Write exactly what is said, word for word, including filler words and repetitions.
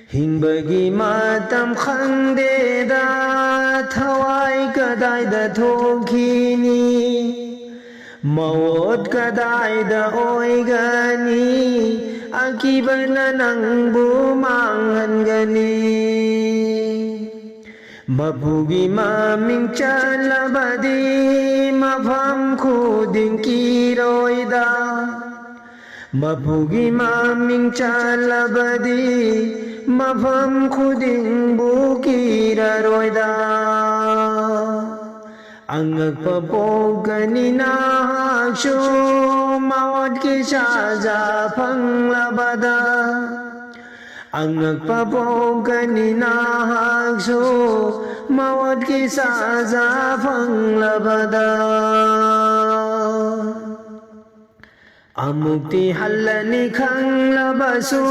ꯍꯤꯡꯕꯒꯤ ꯃꯇꯝ ꯈꯪꯗꯦꯗ, ꯊꯋꯥꯏ ꯀꯗꯥꯏꯗ ꯊꯣꯛꯈꯤꯅꯤ, ꯃꯣꯠ ꯀꯗꯥꯏꯗ ꯑꯣꯏꯒꯅꯤ, ꯑꯀꯤꯕꯅ ꯅꯪꯕꯨ ꯃꯥꯡꯍꯟꯒꯅꯤ꯫ ꯃꯄꯨꯒꯤ ꯃꯃꯤꯡ ꯆꯠꯂꯕꯗꯤ ꯃꯐꯝ ꯈꯨꯗꯤꯡ ꯀꯤꯔꯣꯏꯗ꯫ ꯃꯄꯨꯒꯤ ꯃꯃꯤꯡ ꯆꯠꯂꯕꯗꯤ ꯃꯐꯝ ꯈꯨꯗꯤꯡꯕꯨ ꯀꯤꯔꯔꯣꯏꯗ꯫ ꯑꯉꯛꯄ ꯄꯣꯛꯀꯅꯤ ꯅꯍꯥꯛꯁꯨ ꯃꯣꯠꯀꯤ ꯁꯖꯥ ꯐꯪꯂꯕꯗ꯫ ꯑꯉꯛꯄ ꯄꯣꯛꯀꯅꯤ ꯅꯍꯥꯛꯁꯨ ꯃꯣꯠꯀꯤ ꯁꯖꯥ ꯐꯪꯂꯕꯗ꯫ ꯑꯃꯨꯛꯇꯤ ꯍꯜꯂꯅꯤ ꯈꯪꯂꯕꯁꯨ